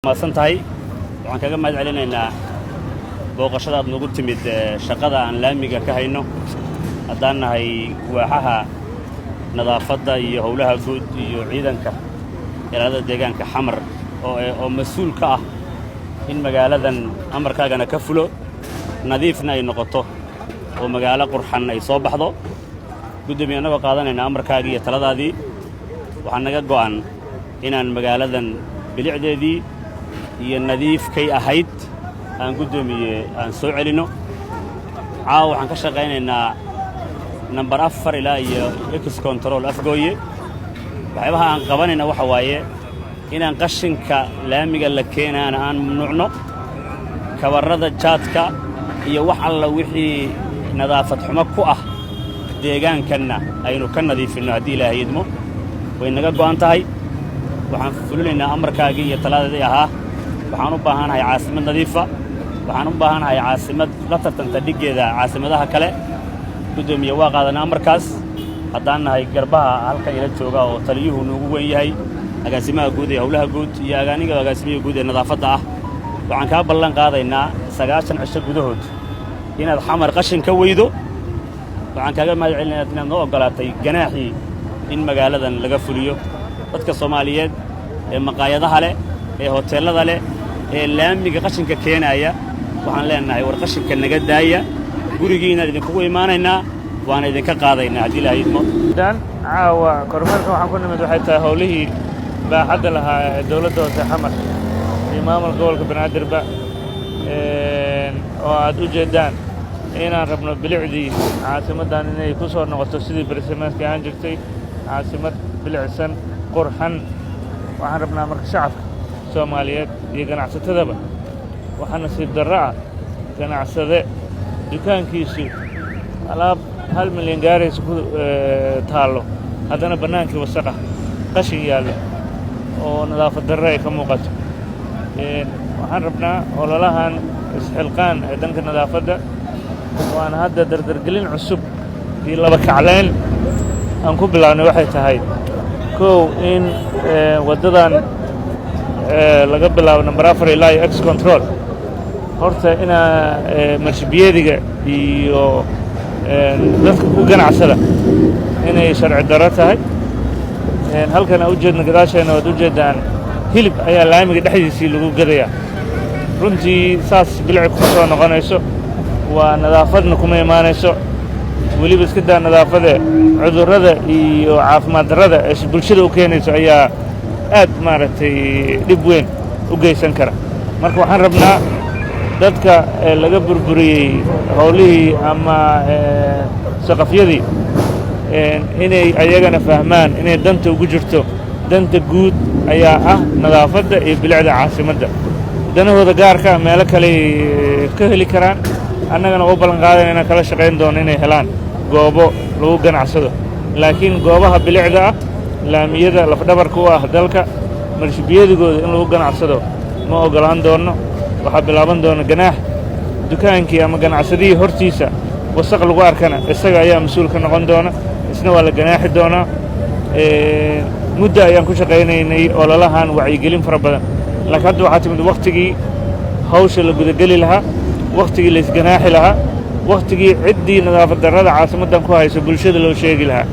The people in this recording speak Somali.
Mahadsan tahay. Waxaan kaga mahad celinaynaa booqashada aad nagu timid, shaqada aan laamiga ka hayno haddaan nahay waaxaha nadaafadda iyo howlaha guud iyo ciidanka ilaalada deegaanka Xamar oo mas-uul ka ah in magaaladan amarkaagana ka fulo, nadiifna ay noqoto oo magaalo qurxan ay soo baxdo. Guddoomiye, annagoo qaadanayna amarkaagii iyo taladaadii, waxaa naga go'an inaan magaaladan bilicdeedii iyo nadiifkay ahayd aan, guddoomiye, aan soo celinno. Caawa waxaan ka shaqaynaynaa Nambar 4 ilaa iyo Ex Control Afgooye. Waxyaabaha aan qabanayna waxa waaye inaan qashinka laamiga la keenaana aan mamnuucno, kabarrada jaadka iyo wax alla wixii nadaafad xumo ku ah deegaankanna aynu ka nadiifinno haddii Ilaahay idmo. Way naga go'an tahay. Waxaan fulinaynaa amarkaagii iyo talaadadii ahaa. Waxaan u baahanahay caasimad nadiifa. Waxaan u baahanahay caasimad la tartanta dhiggeeda caasimadaha kale. Guddoomiye, waa qaadanaa amarkaas haddaan nahay garbaha halkan ila jooga oo taliyuhu nuugu weyn yahay, agaasimaha guud ee howlaha guud iyo aniga agaasimihii guud ee nadaafadda ah. Waxaan kaa ballan qaadaynaa 90 cisho gudahood inaad Xamar qashin ka weydo. Waxaan kaaga mahad celinayaa inaad noo oggolaatay ganaaxii in magaaladan laga fuliyo. Dadka Soomaaliyeed ee maqaayadaha leh, ee hoteellada leh, ee laamiga qashinka keenaaya, waxaan leenahay: war qashinka naga daaya. Gurigiinaan idinkugu imaanaynaa, waana idinka qaadaynaa haddii Ilaahay idmo. Dan caawa kormeerka waxaan ku nimid waxay tahay howlihii baaxadda lahaa ee dowladda hoose Xamar iyo maamulka gobolka Banaadirba, oo aad u jeeddaan inaan rabno bilicdii caasimaddan inay ku soo noqoto sidii berisamaadkii aan jirtay, caasimad bilicsan, qurxan. Waxaan rabnaa marka shacabka Soomaaliyeed iyo ganacsatadaba, waxaa nasiib darro ah ganacsade dukaankiisu alaab 1 milyan gaaraysa ku taallo, haddana bannaankii wasaqa, qashin yaallo oo nadaafad darro ay ka muuqato. Waxaan rabnaa ololahan isxilqaan ee danka nadaafadda, waana hadda dardargelin cusub iyo laba kacleyn aan ku bilaabnay. Waxay tahay kow in waddadan laga bilaabo Number 4 ilaa iyo Ex Control horta inaa marshibiyeediga iyo dadka ku ganacsada inay sharci darro tahay. Halkan aan u jeedno gadaasheenna, waad u jeeddaan, hilib ayaa laamiga dhexdiisii lagu gadayaa. Runtii saas bilici kuma soo noqonayso, waa nadaafadna kuma imaanayso. Weliba iska daa nadaafade, cudurrada iyo caafimaad darrada ee bulshada u keenayso ayaa aad, maaragtay, dhib weyn u geysan kara. Marka waxaan rabnaa dadka laga burburiyey howlihii ama saqafyadii inay ayagana fahmaan inay danta ugu jirto. Danta guud ayaa ah nadaafadda iyo bilicda caasimadda. Danahooda gaarka meelo kaley ka heli karaan, annagana u ballan qaadana inaan kala shaqayn doono inay helaan goobo lagu ganacsado, laakiin goobaha bilicda ah, laamiyada lafdhabarka u ah dalka, marshibiyadigooda in lagu ganacsado ma oggolaan doonno. Waxaa bilaaban doona ganaax. Dukaankii ama ganacsadihii hortiisa wasaq lagu arkana isaga ayaa mas-uul ka noqon doona, isna waa la ganaaxi doonaa. Muddo ayaan ku shaqaynaynay ololahan wacyigelin fara badan, laakiin hadda waxaa timid wakhtigii hawsha la gudageli lahaa, wakhtigii la isganaaxi lahaa, wakhtigii ciddii nadaafad darrada caasimaddan ku hayso bulshada loo sheegi lahaa.